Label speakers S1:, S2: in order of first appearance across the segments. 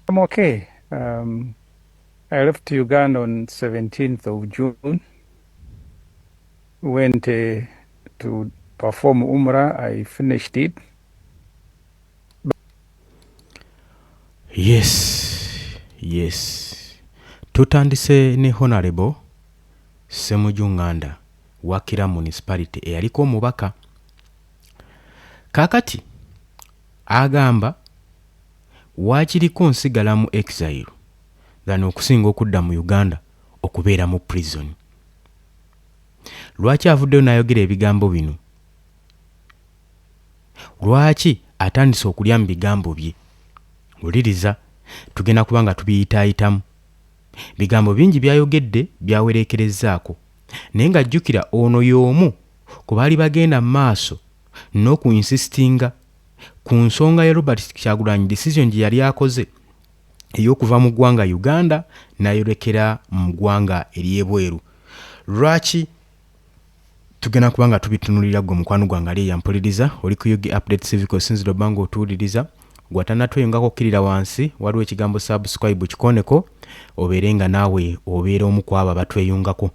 S1: I'm okay. I left Uganda on 17th of June. Went to perform Umrah. I finished it.
S2: Yes. Tutandise ne Honorable Ssemuju Nganda wa Kira Municipality eyaliko omubaka. Kaakati agamba waakiriko nsigala mu exile than okusinga okudda mu Uganda okubeera mu prison. Lwaki avuddeyo n'ayogera ebigambo bino? Lwaki atandise okulya mu bigambo bye? Wuliriza, tugenda kuba nga tubiyitaayitamu. Bigambo bingi by'ayogedde by'awereekerezzaako. Naye nga jjukira ono y'omu ku baali bagenda mu maaso n'oku insistinga ku nsonga ya Robert Kyagulanyi decision gye yali akoze ey'okuva mu ggwanga Uganda n'ayolekera mu ggwanga ery'ebweru. Lwaki tugenda kuba nga tubitunulira ggwe mukwano gwange ali eyampuliriza oli ku UG Update Civic osinzira obba nga otuwuliriza gwe atanatweyungako kkirira wansi waliwo ekigambo subscribe kikoneko obeere nga naawe obeera omu ku abo abatweyungako.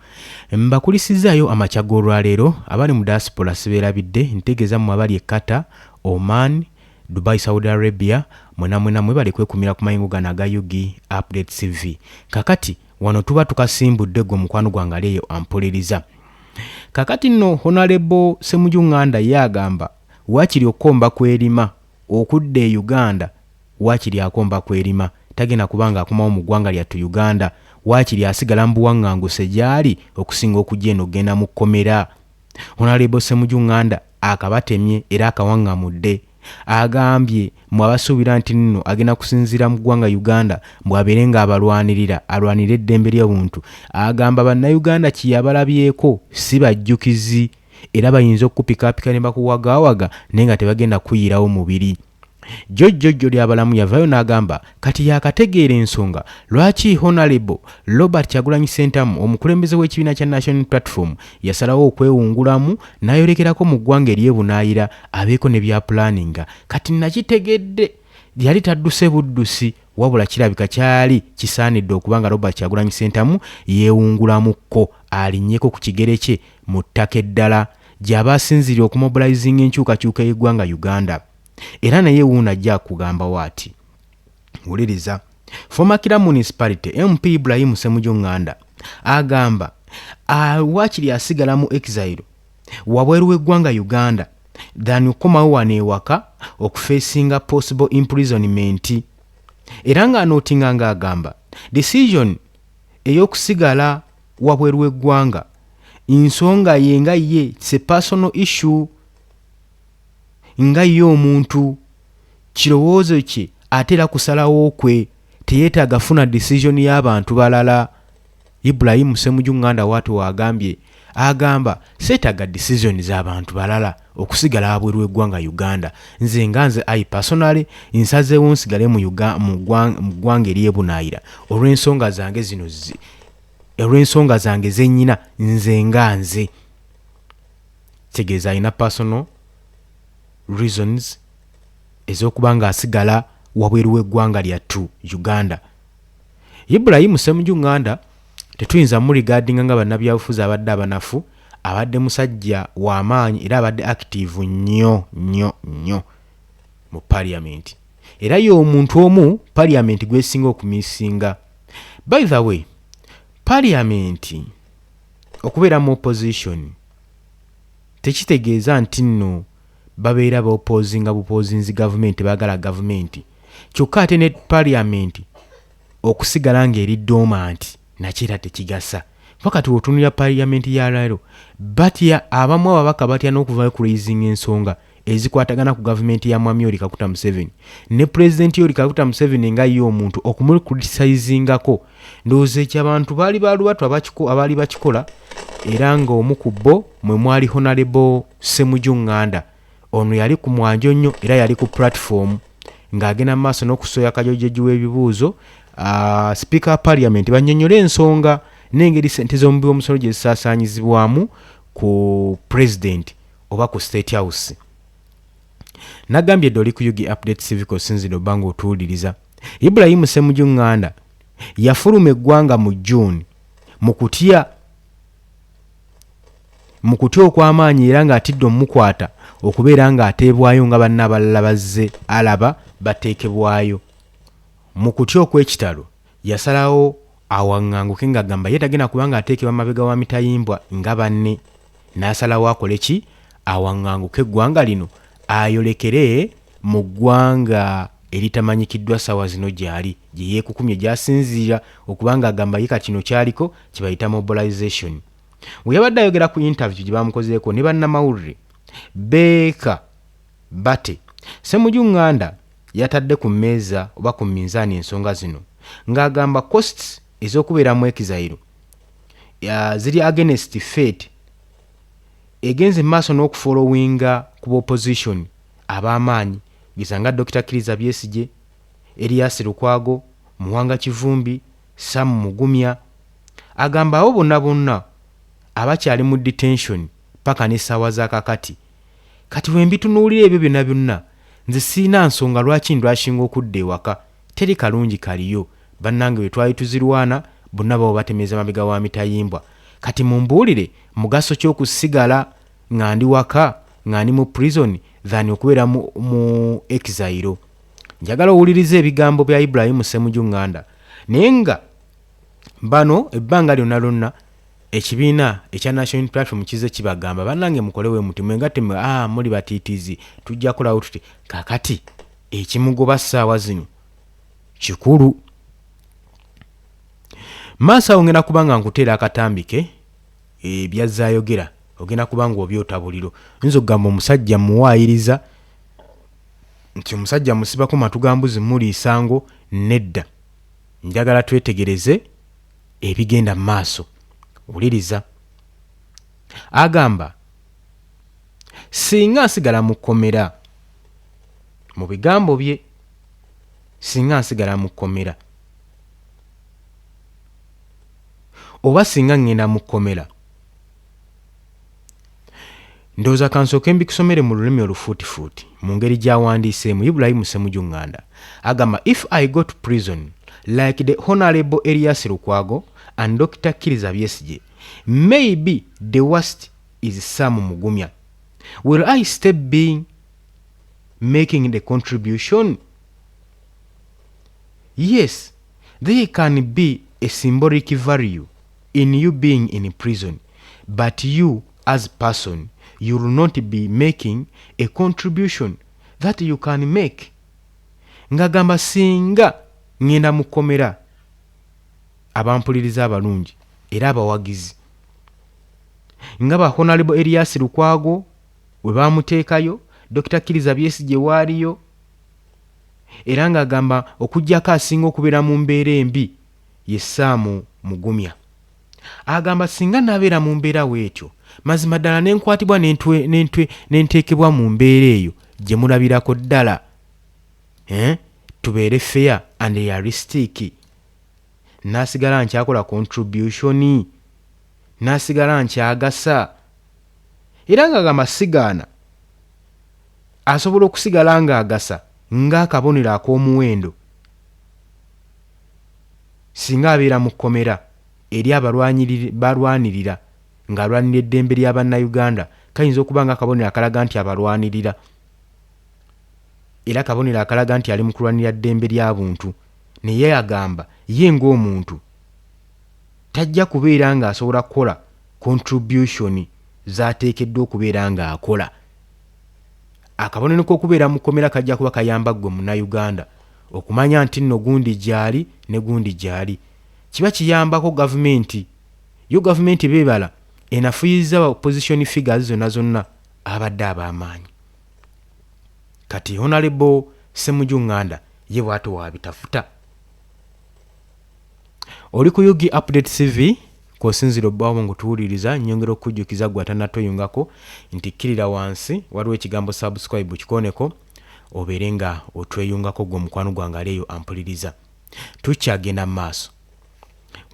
S2: Mbakulisizaayo amakya g'olwaleero abali mu diaspora sibeerabidde ntegeeza mmwe abali e Qatar, Oman, Dubai Saudi Arabia mwena mwena mwebale kwekumira ku mayengo gano aga Ug Update CV. Kakati wano tuba tukasimbudde gwe mukwano gwange ali eyo ampuliriza. Kakati nno Honalebo Semuju Nganda ye agamba wakiri okukomba kwerima okudda e Uganda wakiri akomba kwerima tagenda kuba nga akomawo mu ggwanga lyattu Uganda wakiri asigala mu buwanganguse gyali okusinga okujja eno okugenda mu kkomera. Honalebo Ssemuju Nganda akabatemye era akawangamudde. Agambye mwe abasuubira nti nno agenda kusinziira mu ggwanga Uganda mbu abeere nga abalwanirira alwanirire eddembe ly'obuntu agamba bannayuganda kyeyabalabyeko si bajjukizi era bayinza okukupikaapika ne bakuwagaawaga naye nga tebagenda kukuyirawo mubiri. Jjo jjo Lyabalamu yavaayo n'agamba kati yaakategeera ensonga lwaki Honalebo Robert Kyagulanyi Ssentamu omukulembeze w'ekibiina kya National Unity Platform yasalawo okwewungulamu n'ayolekerako mu ggwanga ery'ebunaayira abeeko ne by'apulaninga. Kati nakitegedde yali tadduse buddusi wabula kirabika kyali kisaanidde okuba nga Robert Kyagulanyi Ssentamu yeewungulamukko alinnyeko ku kigere kye mu ttaka eddala gy'aba asinziirira okumobilizinga enkyukakyuka y'eggwanga Uganda. Era naye wuuno ajja akugambawo ati, Wuliriza. Former Kira Municipality MP Ibrahim Ssemuju Nganda agamba waakiri asigala mu exile wabweru w'eggwanga Uganda than okukomawo wano ewaka okufeesinga possible imprisonment era ng'anootinga ng'agamba decision ey'okusigala wabweru w'eggwanga nsonga ye nga ye, it's a personal issue. Nga ye omuntu, kirowoozo kye ate era kusalawo kwe, teyeetaaga funa decision ya bantu balala. Ibrahim Ssemuju Nganda bwatyo bw'agambye. Agamba, Seetaaga decision za bantu balala okusigala wabweru w'eggwanga Uganda. Nze nga nze I personally nsazeewo nsigale mu mu ggwanga ery'ebunaayira olw'ensonga zange zino olw'ensonga zange ze nnyina nze nga nze. Kitegeeza alina personal reasons ez'okuba ng'asigala wabweru w'eggwanga lyattu Uganda. Ibrahim Ssemuju Nganda tetuyinza muregardinga nga bannabyabufuzi abadde abanafu, abadde musajja wa maanyi era abadde active nnyo nnyo nnyo mu parliament. Era y'omuntu omu parliament gw'esinga okumissinga. By the way, parliament okubeera mu opposition tekitegeeza nti nno babeera baopozinga bupozinzi gavumenti, tebaagala gavumenti. Kyokka ate ne parliament okusigala ng'eri dormant nakyo era tekigasa. Kuba kati w'otunuulira parliament ya leero batya, abamu ababaka batya n'okuvaayo ku raisinga ensonga ezikwatagana ku gavumenti ya Mwami Yoweri Kaguta Museveni ne Pulezidenti Yoweri Kaguta Museveni nga ye omuntu okumucriticizingako. Ndowooza ekyo abantu baali ba lubatu abaali bakikola era ng'omu ku bo mwe mwali Honalebo Ssemuju Nganda. Ono yali ku mwanjo nnyo era yali ku platform ng'agenda mu maaso n'okusoya kajojjoji w'ebibuuzo Sipiika wa Parliament bannyonnyole ensonga n'engeri ssente z'omuwi w'omusolo gye zisaasaanyizibwamu ku Pulezidenti oba ku State House. Nagambye dda oli ku Ug Update Civic osinzidde obba ng'otuwuliriza. Ibrahim Ssemuju Nganda yafuluma eggwanga mu June mu kutya mu kutya okw'amaanyi era ng'atidde omukwata okubeera ng'ateebwayo nga banne abalala bazze alaba bateekebwayo. Mu kutya okw'ekitalo, yasalawo awaŋŋanguke ng'agamba ye tagenda kuba ng'ateekebwa mabega wa mitayimbwa nga banne n'asalawo akole ki? Awaŋŋanguke eggwanga lino ayolekere mu ggwanga eritamanyikiddwa ssaawa zino gy'ali gye yeekukumye gy'asinziira okuba ng'agamba ye kati kino ky'aliko kye bayita mobilization. Bwe yabadde ayogera ku interview gye baamukozeeko ne bannamawulire Baker Bate, Ssemuju Nganda yatadde ku mmeeza oba ku minzaani ensonga zino ng'agamba costs ez'okubeera mu exile ziri against fate egenze mu maaso n'okufollowinga ku b'opposition ab'amaanyi geza nga Dokita Kiriza Byesigye, Erias Lukwago, Muwanga Kivumbi, Sam Mugumya. Agamba abo bonna bonna abakyali mu detention paka n'essaawa za kakati. Kati wembitunuulira ebyo byonna byonna nze sirina nsonga lwaki ndwashinga okudda ewaka teri kalungi kaliyo bannange bwetwali tuzirwana bonna baba batemeza mabega wa mitayimbwa kati mumbuulire mugaso ki okusigala nga ndi waka nga ndi mu prison than okubeera mu, mu exile. Njagala owulirize ebigambo bya Ibrahim Ssemuju Nganda naye nga bano ebbanga lyonna lyonna ekibiina ekya National Unity Platform kizze kibagamba bannange mukole we muti mwegatte mwe ah, muli batiitiizi tujja kukolawo tuti. Kakati ekimugoba ssaawa zino kikulu. Maaso awo ngenda kuba nga nkuteera akatambi ke e, byazze ayogera ogenda kuba nga obyota buliro. Oyinza okugamba omusajja muwaayiriza nti omusajja musibako matu ga mbuzi muliisa ngo nedda. Njagala twetegereze ebigenda mu maaso. Wuliriza. Agamba, Singa nsigala mu kkomera, mu bigambo bye, singa nsigala mu kkomera, oba singa ŋŋenda mu kkomera, Ndowooza ka nsooke mbikusomere mu lulimi olufuutifuuti mu ngeri gy'awandiiseemu. Ibulayimu Ssemuju Nganda agamba, If I go to prison like the Honourable Erias Lukwago and Dokita Kiriza Byesigye, maybe the worst is Sam Mugumya. Will I stay being making the contribution? Yes, there can be a symbolic value in you being in prison but you as person you will not be making a contribution that you can make ngagamba singa ngenda mu kkomera abampuliriza abalungi era abawagizi nga ba Honorable Erias Lukwago we bamuteekayo, Dokita Kiriza Byesigye waaliyo era ng'agamba okuggyako asinga okubeera mu mbeera embi ye Sam Mugumya. Agamba singa nabeera mu mbeera bwetyo mazima ddala ne nkwatibwa ne nteekebwa mu mbeera eyo gye mulabirako ddala eh, tubeere fair and realistic nasigala nkyakola contribution nasigala nkyagasa era ng'agamba sigaana asobola okusigala ng'agasa ng'akabonero ak'omuwendo Singa abeera mu kkomera eri abalwanirira ng'alwanirira eddembe lya Bannayuganda kayinza okuba nga akabonero akalaga nti abalwanirira era kabonero akalaga nti ali mu kulwanirira ddembe lya buntu naye agamba ye ng'omuntu tajja kubeera ng'asobola kukola contribution z'ateekeddwa okubeera ng'akola. Akabonero k'okubeera mu kkomera kajja kuba kayamba ggwe Munnayuganda okumanya nti nno gundi gyali ne gundi gyali. Kiba kiyambako gavumenti. Yo gavumenti beebala enafuyizza ba opposition figures zonna zonna ababadde ab'amaanyi. Kati Honourable Ssemuju Nganda ye bwatyo bw'abitafuta. Oli ku Ug Update TV kw'osinziira obbaawo ng'otuwuliriza. Nnyongera okukujjukiza ggwe atannatweyungako nti kkirira wansi waliwo ekigambo subscribe kikooneko obeere nga otweyungako ggwe mukwano gwange ali eyo ampuliriza. Tukyagenda mu maaso.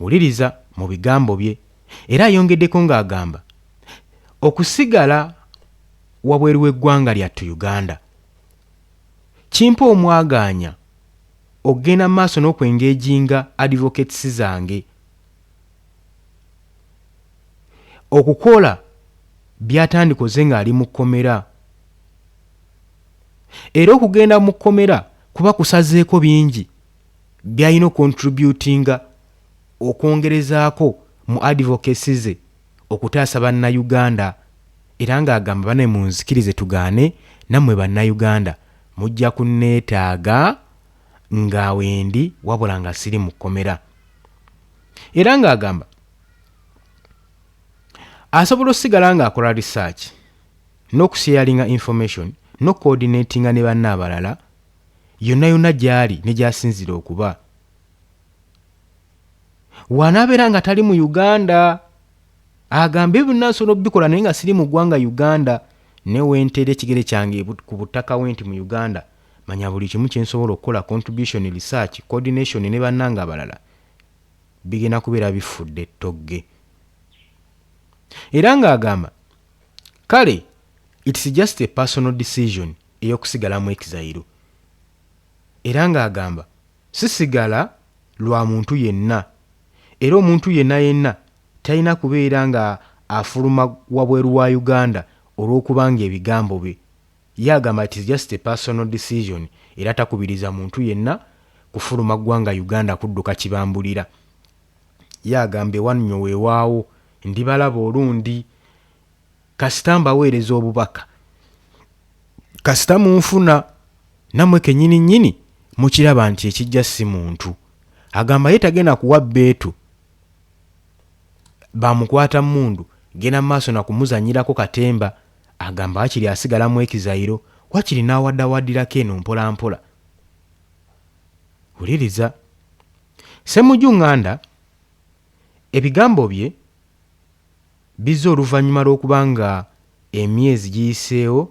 S2: Wuliriza mu bigambo bye era ayongeddeko ng'agamba okusigala wabweru w'eggwanga lyattu Uganda kimpa omwagaanya. okugenda mu maaso n'okwengeejinga advocates zange okukola by'atandikoze ng'ali mu kkomera. Era okugenda mu kkomera kuba kusazeeko bingi by'alina okontributinga okwongerezaako mu advocacy ze okutaasa Bannayuganda era ng'agamba banaye munzikirize tugaane nammwe Bannayuganda mujja kunneetaaga nga wendi wabula nga siri mu kkomera. Era ng'agamba asobola osigala ng'akola research n'okusharinga information n'okucoordinatinga ne banne abalala yonna yonna gy'ali ne gy'asinzira okuba. W'anaabeera nga tali mu Uganda agamba ebyo byonna nsobola obikola naye nga siri mu ggwanga Uganda naye we nteera ekigere kyange ku butaka we nti mu Uganda manya buli kimu kye nsobola okukola contribution, research, coordination ne bannange abalala bigenda kubeera bifudde ttogge. Era ng'agamba kale it's just a personal decision ey'okusigala mu exile. Era ng'agamba sisigala lwa muntu yenna era omuntu yenna yenna talina kubeera nga afuluma wabweru wa Uganda olw'okuba ng'ebigambo bye. Ye agamba it is just a personal decision era takubiriza muntu yenna kufuluma ggwanga Uganda kudduka kibambulira. Ye agamba ewannyo weewaawo ndibalaba olundi kasita mbaweereza obubaka kasita munfuna nammwe kennyini nnyini mukiraba nti ekijja si muntu. Agamba ye tagenda kuwa bbeetu bamukwata mmundu genda mu maaso na kumuzannyirako katemba. Agamba wakiri asigala mu ekizayiro wakiri n'awaddawaddirako eno mpola mpola. Wuliriza Ssemujju Nganda ebigambo bye bizze oluvannyuma lw'okuba nga emyezi giyiseewo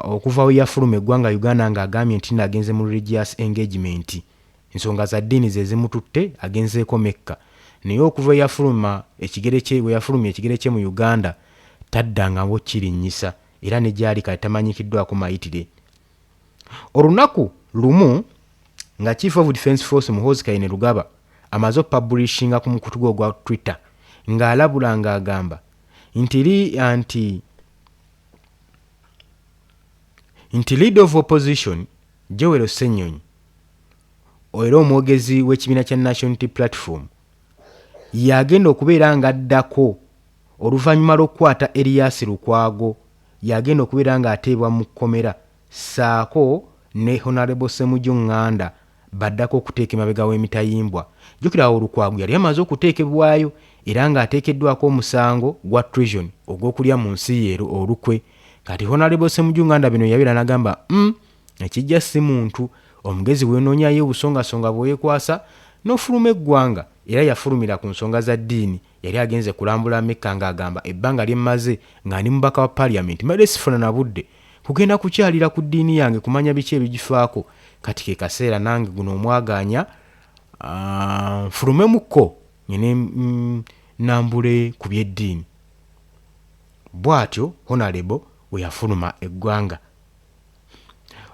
S2: okuva we yafuluma eggwanga Uganda ng'agambye nti nno agenze mu religious engagement ensonga za ddiini ze zimututte agenzeeko Mecca naye okuva we yafuluma ekigere kye we yafulumya ekigere kye mu Uganda taddangawo kirinnyisa era ne gy'ali kati tamanyikiddwako mayitire. Olunaku lumu nga Chief of Defence Force Muhoozi Kainerugaba amaze okupabulishinga ku mukutu gwe ogwa Twitter ng'alabula ng'agamba nti li nti nti leader of opposition Joel Ssenyonyi era omwogezi w'ekibiina kya National Unity Platform y'agenda okubeera ng'addako oluvannyuma lw'okukwata Erias Lukwago y'agenda okubeera ng'ateebwa mu kkomera ssaako ne Honarebo Ssemujju Nganda baddako okuteeka emabega w'emitayimbwa. Jjukira awo Lukwago yali amaze okuteekebwayo era ng'ateekeddwako omusango gwa treason ogw'okulya mu nsi ye olukwe. Kati Honarebo Ssemujju Nganda bino yabeera n'agamba ekijja si muntu, omugezi weenoonyayo obusongasonga bwe weekwasa n'ofuluma eggwanga. Era yafulumira ku nsonga za ddiini. Yali agenze kulambula Mecca ng'agamba ebbanga lye mmaze nga ndi mubaka wa parliament mbadde sifuna na budde kugenda kukyalira ku ddiini yange kumanya biki ebigifaako kati ke kaseera nange guno omwagaanya nfulumemukko ngende nnambule ku by'eddiini. Bw'atyo Honalebo bwe yafuluma eggwanga.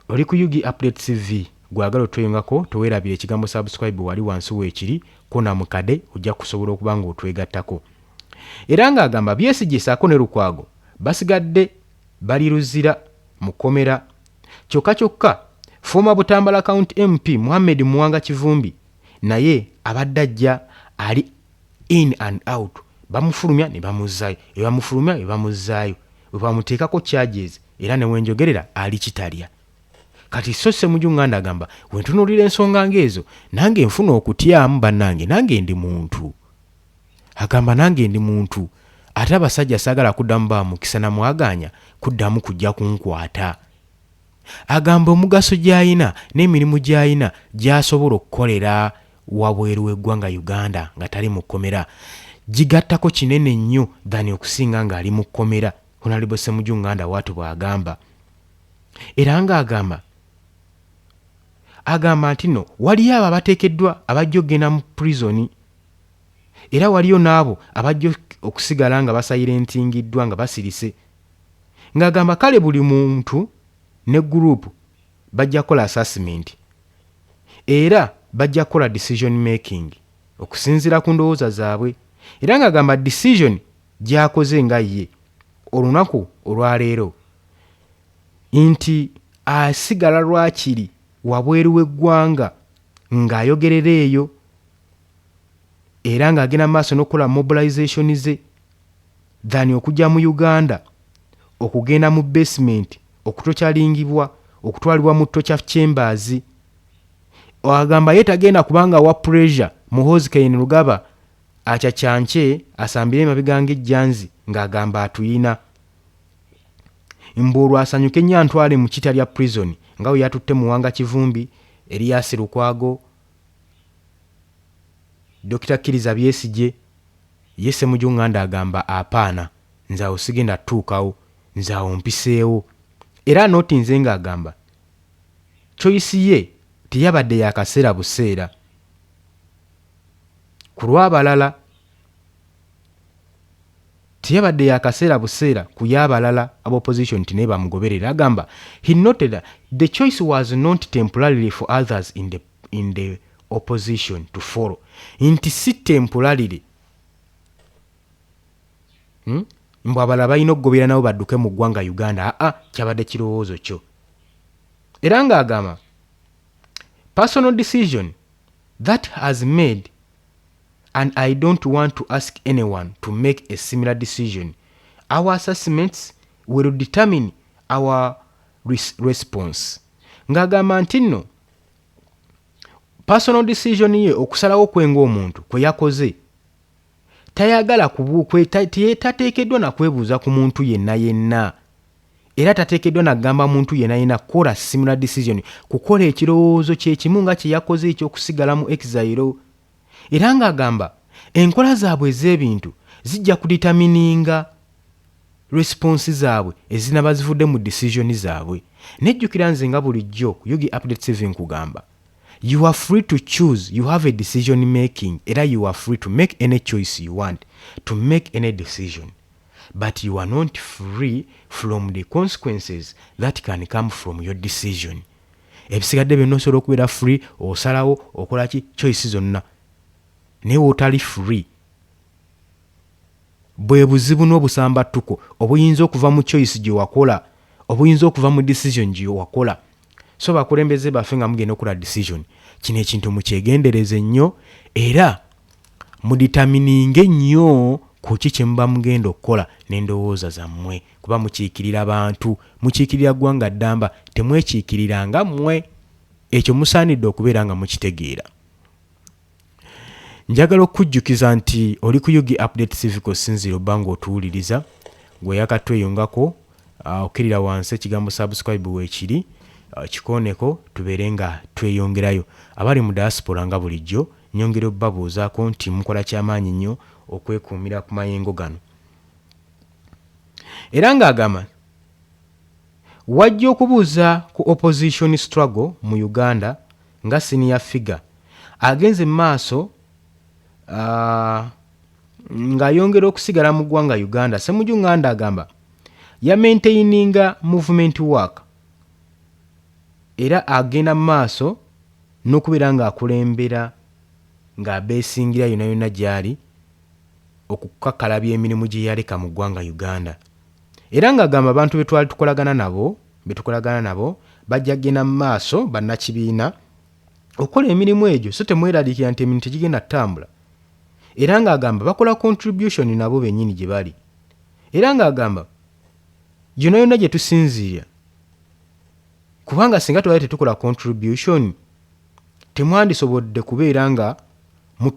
S2: Oli ku Ug Update TV gwe agala otweyungako tewerabira ekigambo subscribe wali wansi weekiri kona mukade ojja kusobola okuba nga otwegattako. Era nga agamba Besigye saako ne Lukwago basigadde bali Luzira mu kkomera. Kyokka kyokka former Butambala County MP Muhammed Muwanga Kivumbi naye abadde ajja ali in and out bamufulumya ne bamuzzaayo ne bamufulumya ne bamuzzaayo bwe bamuteekako charges era ne wenjogerera ali kitalya. Kati so Ssemuju Nganda agamba wentunuulira ensonga ng'ezo nange nfuna okutyamu bannange nange ndi muntu. Agamba nange ndi muntu ate abasajja saagala kuddamu bawa mukisa na mwagaanya kuddamu kujja kunkwata. Agamba omugaso gy'alina n'emirimu gy'alina gy'asobola okukolera wabweru w'eggwanga Uganda nga tali mu kkomera gigattako kinene nnyo than okusinga ng'ali mu kkomera, Honalebo Ssemuju Nganda bw'atyo bw'agamba. Era ng'agamba agamba nti nno waliyo abo abateekeddwa abajja okugenda mu prison era waliyo n'abo abajja okusigala nga basayirentingiddwa nga basirise ng'agamba kale buli muntu ne group bajja kukola assessment. Era bajja kukola decision making okusinziira ku ndowooza zaabwe. Era ng'agamba decision gy'akoze nga ye olunaku olwaleero nti asigala lwakiri wabweru w'eggwanga ng'ayogerera eyo era ng'agenda mu maaso n'okukola mobilization ze than okujja mu Uganda okugenda mu basement okutokyalingibwa okutwalibwa mu torture chambers. Agamba ye tagenda kubanga awa pressure Muhoozi Kainerugaba acacance asambire emabega ng'ejjanzi ng'agamba atuyina mbu olwo asanyuke nnyo antwale mu Kitalya prison nga bwe yatutte Muwanga Kivumbi, Erias Lukwago, Dokita Kiriza Byesigye. Ye Ssemuju Nganda agamba apaana nze awo sigenda tuukawo, nze awo mpiseewo. Era anootinze ng'agamba choice ye teyabadde ya kaseera buseera ku lw'abalala. Teyabadde ya kaseera buseera ku y'abalala aba opposition nti naye bamugoberere. Agamba he noted that the choice was not temporarily for others in the opposition to follow, nti si temporarily, Mbu abalala balina okugobera nabo badduke mu ggwanga Uganda. Aa, kyabadde kirowoozo kyo. Era ng'agamba personal decision that has made and I don't want to ask anyone to make a similar decision. Our assessments will determine our response. Ng'agamba nti nno personal decision ye, okusalawo kwe ng'omuntu kwe yakoze, tayagala tateekeddwa na kwebuuza ku muntu yenna yenna, era tateekeddwa nagamba muntu yenna yenna kukola similar decision, kukola ekirowoozo kyekimu nga kye yakoze ekyokusigala mu exile. Era ng'agamba enkola zaabwe ez'ebintu zijja kudetermininga response zaabwe ezinaba zivudde mu decision zaabwe. Nejjukira nze nga bulijjo ku UG Update TV nkugamba, you are free to choose, you have a decision making, era you are free to make any choice you want, to make any decision, but you are not free from the consequences that can come from your decision. Ebisigadde byonna osobola okubeera free, osalawo okola ki, choice zonna, naye wootali free bwe buzibu n'obusambattuko obuyinza okuva mu choice gye wakola, obuyinza okuva mu decision gye wakola. So bakulembeze baffe, nga mugenda okukola decision, kino ekintu mukyegendereze nnyo era mudetermininge nnyo ku ki kye muba mugenda okukola n'endowooza zammwe, kuba mukiikirira bantu, mukiikirira ggwanga ddamba, temwekiikiriranga mmwe. Ekyo musaanidde okubeera nga mukitegeera. Njagala okukujjukiza nti oli ku UG Update TV kw'osinziira obba ng'otuwuliriza. Gwe yakatweyungako, okkirira wansi, ekigambo subscribe weekiri, kikooneko tubeere nga tweyongerayo. Abali mu diaspora, nga bulijjo nyongera obbabuuzaako nti mukola kyamaanyi nnyo okwekuumira ku mayengo gano. Era ng'agamba wajja okubuuza ku opposition struggle mu Uganda nga senior figure agenze mu maaso ng'ayongera okusigala mu ggwanga Uganda, Ssemuju Nganda agamba yamaintaininga movement work era agenda mu maaso n'okubeera ng'akulembera ng'abeesingira yonna yonna gy'ali okukakalabya emirimu gye yaleka mu ggwanga Uganda. Era ng'agamba abantu be twali tukolagana nabo, be tukolagana nabo, bajja kugenda mu maaso bannakibiina okukola emirimu egyo, so temweraliikirira nti emirimu tegigenda kutambula. Era ng'agamba bakola contribution nabo bennyini gye bali. Era ng'agamba yonna yonna gye tusinziira, kubanga singa twali tetukola contribution temwandisobodde kubeera nga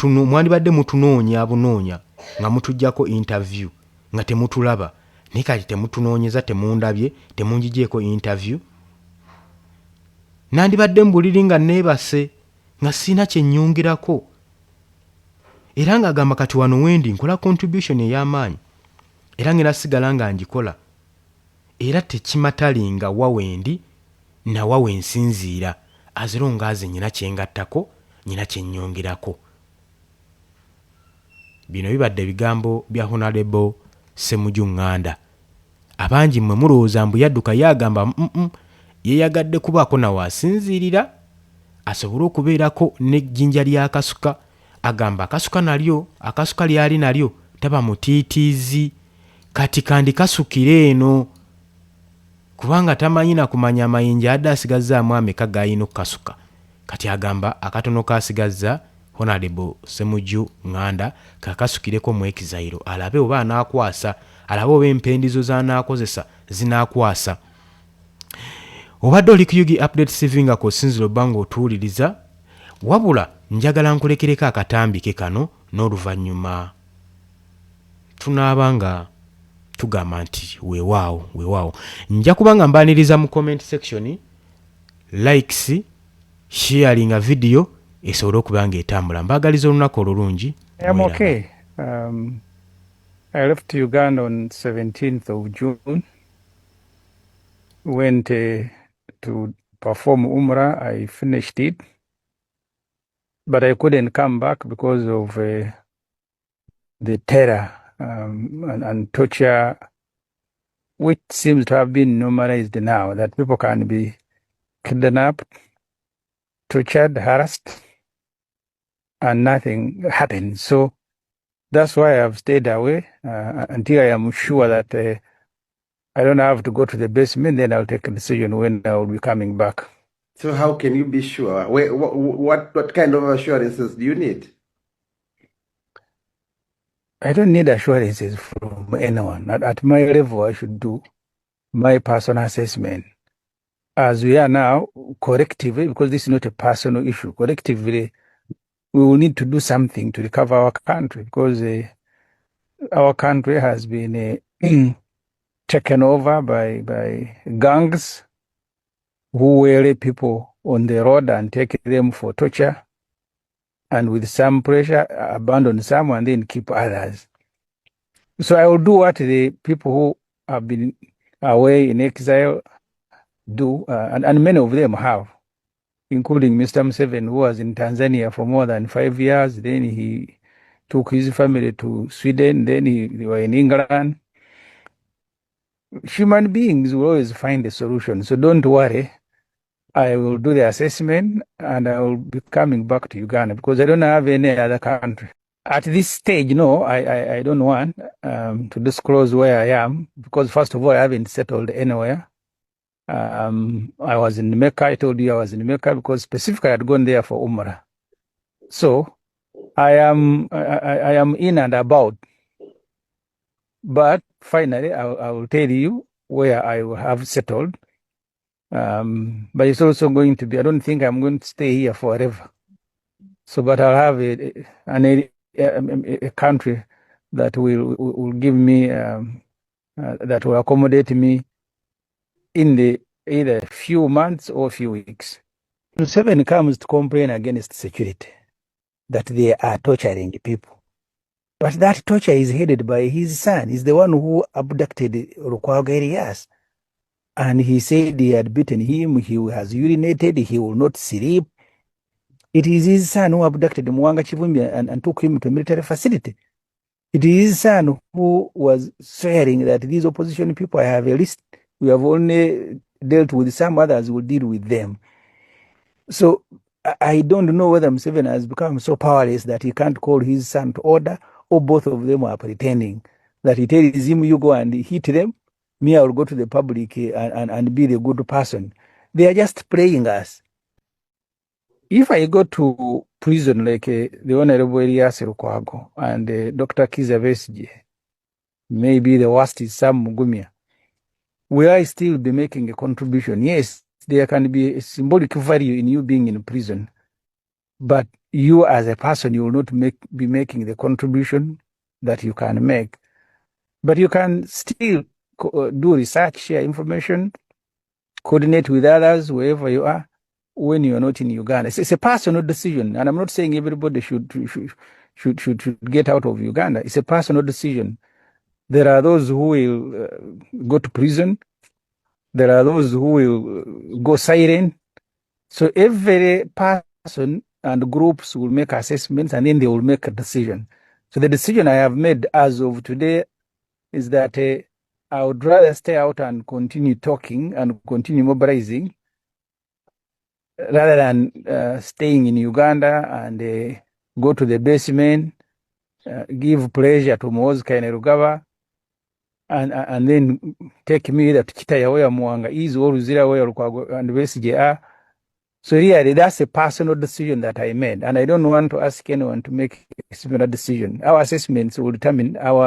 S2: mwandibadde mutunoonya bunoonya nga mutuggyako interview nga temutulaba, naye kati temutunoonyeza, temundabye, temungigyeko interview. Nandibadde mu buliri nga neebase nga sirina kye nnyongerako. Era ng'agamba kati wano wendi nkola contribution ey'amaanyi era ngenda sigala nga ngikola, era tekimatteringa wa wendi nawa we nsinziira, as long as nyina kyengattako, nyina kye nnyongerako. Bino bibadde bigambo bya Honorable Ssemuju Nganda. Abangi mmwe mulowooza mbu yadduka, ye agamba yeyagadde kubaako nawe asinziirira. Asobole okubeerako n'ejjinja ly'akasuka. Agamba akasuka nalyo, akasuka ly'ali nalyo taba mutiitiizi. Kati kandikasukire eno kubanga tamanyi na kumanya amayinja adde asigazzaamu ameka g'alina okukasuka. Kati agamba akatono k'asigazza Honarebo Ssemujju Nganda kakasukireko mu exile alabe oba anaakwasa, alabe oba empendizo z'anaakozesa zinaakwasa. Obadde oli ku Ug Updates TV nga kw'osinzira obba ng'otuwuliriza, wabula njagala nkulekereko akatambi ke kano n'oluvannyuma tunaaba nga tugamba nti weewaawo weewaawo. Nja kuba nga mbaaniriza mu comment section, likes, sharinga video esobole okuba ng'etambula. Mbaagaliza olunaku olulungi.
S1: I am
S2: Mweraba.
S1: Okay. I left Uganda on 17th of June. Went to perform Umrah. I finished it, but I couldn't come back because of the terror and torture, which seems to have been normalized now, that people can be kidnapped, tortured, harassed, and nothing happens. So that's why I've stayed away until I am sure that I don't have to go to the basement. Then I'll take a decision when I will be coming back.
S3: So how can you be sure? Where, what kind of assurances do you need?
S1: I don't need assurances from anyone. At my level, I should do my personal assessment. As we are now, collectively, because this is not a personal issue, collectively, we will need to do something to recover our country, because our country has been taken over by gangs who waylay people on the road and take them for torture, and with some pressure, abandon some and then keep others. So I will do what the people who have been away in exile do, and many of them have, including Mr. Museveni, who was in Tanzania for more than 5 years. Then he took his family to Sweden. Then they were in England. Human beings will always find a solution. So don't worry. I will do the assessment and I will be coming back to Uganda because I don't have any other country. At this stage, no, I don't want to disclose where I am because, first of all, I haven't settled anywhere. I was in Mecca. I told you I was in Mecca because specifically I had gone there for Umrah. So I am in and about. But finally, I will tell you where I will have settled. But it's also going to be, I don't think I'm going to stay here forever. So, but I'll have a country that will give me, that will accommodate me in the either few months or few weeks. Museveni comes to complain against security, that they are torturing people. But that torture is headed by his son. He's the one who abducted Lukwago Erias. And he said he had beaten him, he has urinated, he will not sleep. It is his son who abducted Muwanga Kivumbi and took him to a military facility. It is his son who was swearing that these opposition people, I have a list, we have only dealt with some, others will deal with them. So I don't know whether Museveni has become so powerless that he can't call his son to order, or both of them are pretending that he tells him, you go and hit them, me, I will go to the public and be the good person. They are just playing us. If I go to prison like the Honorable Elias Lukwago and Dr. Kizza Besigye, maybe the worst is Sam Mugumya, will I still be making a contribution? Yes, there can be a symbolic value in you being in prison, but you as a person, you will not be making the contribution that you can make. But you can still do research, share information, coordinate with others wherever you are when you are not in Uganda. It's a personal decision, and I'm not saying everybody should get out of Uganda. It's a personal decision. There are those who will go to prison. There are those who will go silent. So every person and groups will make assessments and then they will make a decision. So the decision I have made as of today is that I would rather stay out and continue talking and continue mobilizing Rather than staying in Uganda and go to the basement, give pleasure to Muhoozi Kainerugaba, and then take me either to Kitaya where Muwanga is or Luzira where Lukwago and Besigye are. So really, that's a personal decision that I made, and I don't want to ask anyone to make a similar decision. Our assessments will determine our